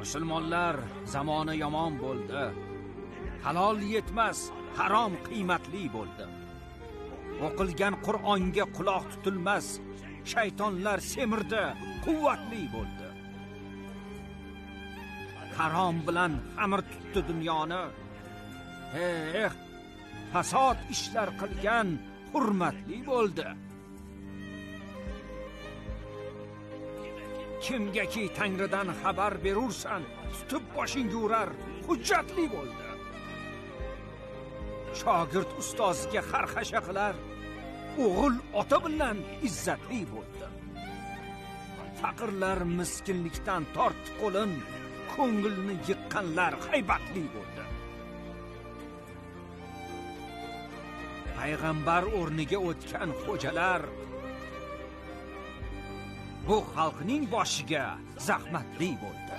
Musulmonlar zamoni yomon bo'ldi. Halol yetmas, harom qiymatli bo'ldi. O'qilgan Qur'onga quloq tutilmas, shaytonlar semirdi, quvvatli bo'ldi. Harom bilan xamir tutdi dunyoni. Eh, fasod ishlar qilgan hurmatli bo'ldi. Kimgaki Tangridan xabar berursan, tutib boshingga urar, hujjatli bo'ldi. Shogird ustoziga xarxasha qilar, o'g'il ota bilan izzatli bo'ldi. Faqirlar miskinlikdan tortdi qo'lin, ko'ngilni yiqqanlar haybatli bo'ldi. Payg'ambar o'rniga o'tgan xo'jalar bu xalqning boshiga zahmatli bo'ldi.